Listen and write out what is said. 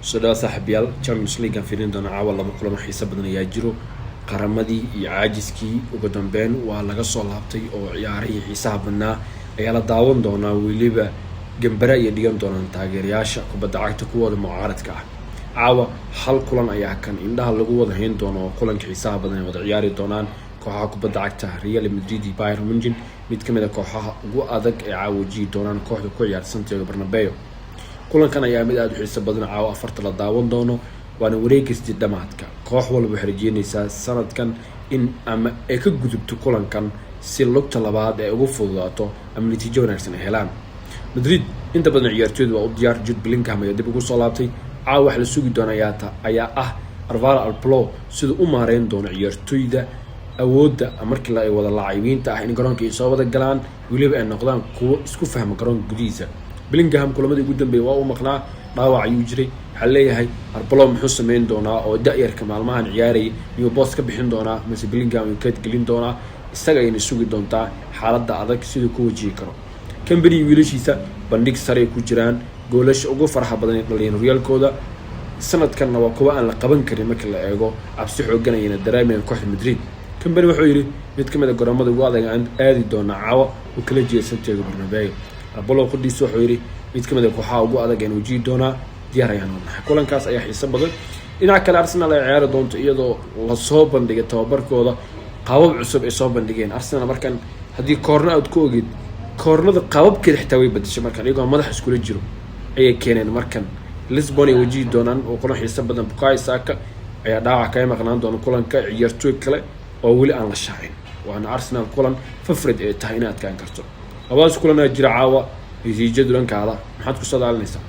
Soo dhawaad, saaxiibayaal. Champions League aan fiirin doona caawa. Laba kulan oo xiiso badan ayaa jiro. Qaramadii iyo caajiskii ugu dambeyn waa laga soo laabtay oo ciyaarihii xiisaha badnaa ayaa la daawan doonaa. Weliba gambare ayay dhigan doonaan taageerayaasha kubadda cagta kuwooda mucaaradka ah. Caawa hal kulan ayaa kan indhaha lagu wada hayn doono oo kulanka xiisaha badan ay wada ciyaari doonaan kooxaha kubadda cagta Real Madrid iyo Bayern Munich, mid kamid a kooxaha ugu adag ee caawa wajihi doonaan kooxda ku ciyaarta Santiago Bernabeu. Kulankan ayaa mid aada u xiiso badan, caawa 4ta la daawan doono, waana wareega sideed dhamaadka. Koox walba waxay rajeynaysaa sanadkan in ama ay ka gudubto kulankan si lugta labaad ay ugu fududaato ama natiijo wanaagsan ay helaan. Madrid inta badan ciyaartooydu waa u diyaar. Jude Bellingham ayaa dib ugu soo laabtay. Caawa waxa la sugi doona ayaa ah Alvaro Arbeloa siduu u maareyn doono ciyaartooyda awoodda markii la ay wada laacibiinta ah in garoonka ay soo wada galaan, weliba ay noqdaan kuwo isku fahma garoonka gudihiisa. Bellingham kulamadii ugu dambeeyay waa uu maqnaa, dhaawac ayuu jiray. Waxaa leeyahay, Arbeloa muxuu sameyn doonaa oo da-yarka maalmahan ciyaarayay? Miyuu boos ka bixin doonaa mase Bellingham ayuu kayd gelin doonaa? Isaga ayna sugi doontaa xaaladda adag siduu ku wajihi karo. Kompany wiilashiisa bandhig sare ay ku jiraan, goolasha ugu faraxa badan ay dhaliyeen horyaalkooda sanadkanna waa kuwa aan la qaban karin. Marka la eego, cabsi xoogan ayayna dareemayaan kooxda Madrid. Kompany wuxuu yidhi mid ka mid a garoomada ugu adag aan aadi doona caawa uu kala jeeda Santiago Bernabeu. Arbeloa qudhiisa wuxuu yidhi mid ka mid a kooxaha ugu adag aan wajihi doonaa, diyaar ayaan nahay. Kulankaas ayaa xiiso badan. Dhinaca kale, Arsenal ay ciyaari doonto iyadoo lasoo bandhigay tababarkooda, qaabab cusub ay soo bandhigeen Arsenal. Markan haddii koorna aad ku ogid, koornada qaababkeeda xitaa way badashay. Markan iyagoo madax iskula jiro ayay keeneen. Markan Lisbon ay wajihi doonaan oo kulan xiiso badan. Bukayo Saka ayaa dhaawac kaga maqnaan doona kulanka, ciyaartooy kale oo weli aan la shaacin, waana Arsenal kulan favorite ay tahay inay adkaan karto. Labadaas kulan aa jira caawa. Natiijadu dhankaada maxaad ku sadaalinaysaa?